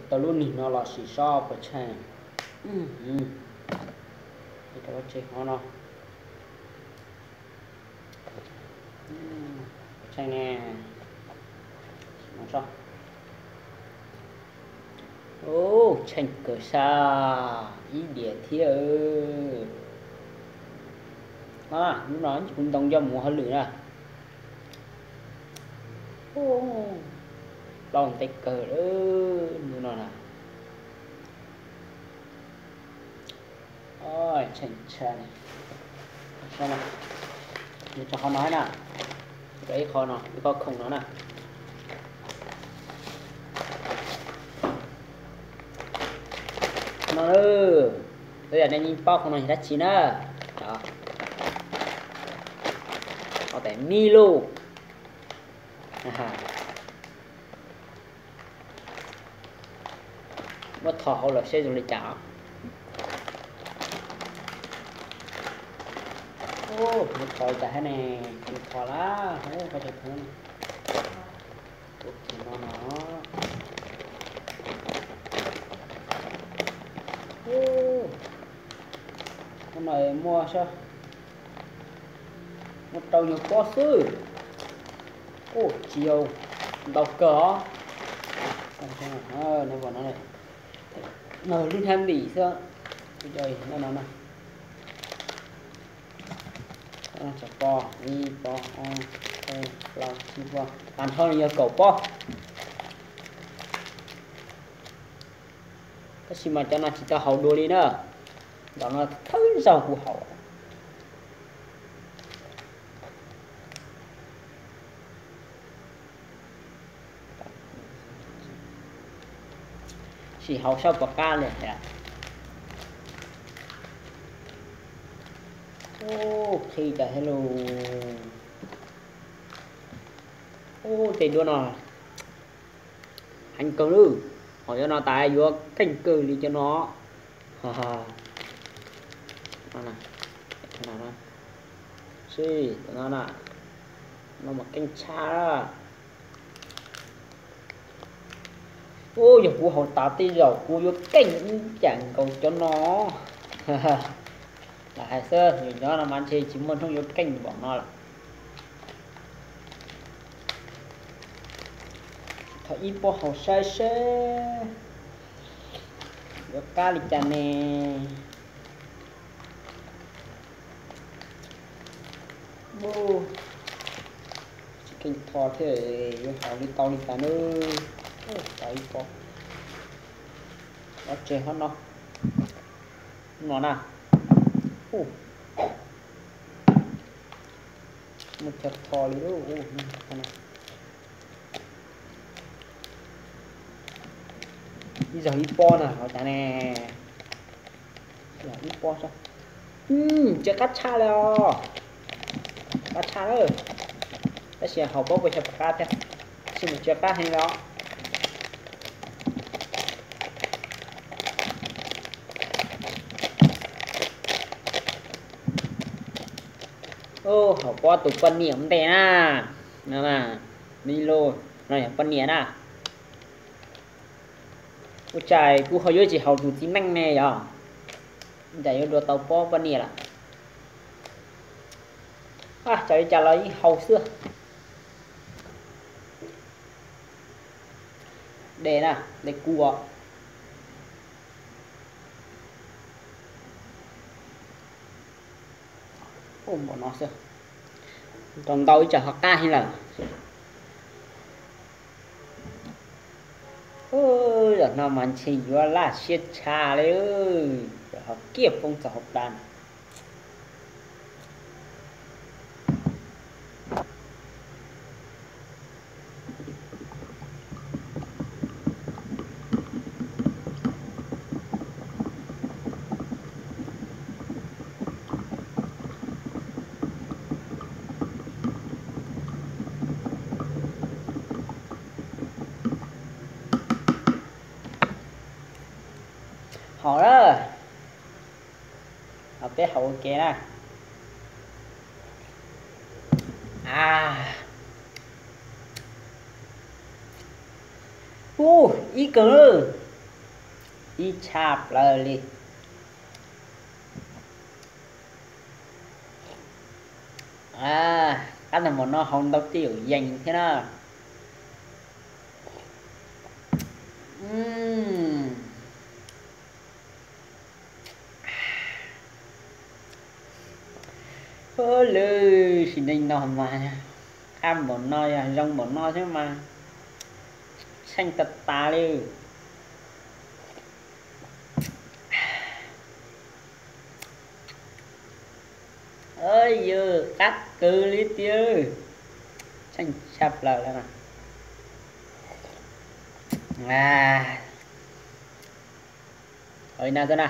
Tau lub nig no los sim sob pov tsheej. Rau lub tsev hov no. Pov tsheej ne. Sim no sob. Ub, tsheej kawg sab, ib diav thiab. Lub no kuv ntoo coj mus hauj lwm na. Plaub ntev kawg lub no na. Tsheej tshaj, nws tso qhov no na, ib qho no, ib qho khoom no na. No, tus yam nej yeej paub qhov no yog dab tsi na. Ho tais Milo. Muab tho hauv lawm seb zoo li cas. Muab tho li cas thiab ne, tsis tho lawm, qhov tseem no no. Ub, no muaj sab, muaj rau nyuag pob xwb. Ub, tsis yog ntau kawg os. No, lub hnab ntim xwb, no no. Tsam pob, ib pob, ob, peb, plaub, tsib pob, tag nrho nws yog kaum pob. Tab sis mas cov no tsis tau haus dua li na. Ntawm no thawj zaug kuv haus. Sim haus saib puas qab li. Ub, qhib cas thiab lauj. Ub, tej duab no heev kawg lawm. Haus cov no tas yuav keej kawg li cov no. Sib, no na, no mas keej tshaj. Ub, yog kuv haus tas tej zaum kuv yuav keej ib yam nkaus cov no. Lam hais xwb, yog cov no mas ntshe tsis muaj hnub yuav keej npaum no lawm. Thov ib pob haus saib seb yuav qab li cas ne. Tsis keej tho thiab, yuav haus li tau li cas na. Tau ib pob. Ob tseg hov no, no na. Muaj chaw tho li. Ib zaug ib pob na, haus cas ne. Ib pob, tsis qab tshaj li os. Qab tshaj lawm. Tab sis haus paub puas yog qab thiab. Tab sis mas tsis qab heev li os. Haus pob tus poj niam ua ntej na. No na, Milo, no yog poj niam na. Ua cas kuv ho yuav tsis haus tus txiv neej ne yog? Cas yuav dua tau pob poj niam lawm. Txawm li cas los yeej haus xwb. De na, de kua. Ua npaum no xwb, rau ntau ib tsam ho qab heev lawm. Zaum no mas ntshe yuav laj siab tshaj li, ho kiag poob txog hauv plab na. Haus lawm. Peb haus ua ke na. A, Ub, ib kawg lawm, ib tshaj plaws li. Qab tag npaum no haus ntau tej zaum yees thiab na. Lwm sim neej no mas qab npaum no yog zoo npaum no xwb mas tsheej tas tas li. Yog qab kawg li tiag, tsheej tshaj plaws li na. Ua li no xwb na.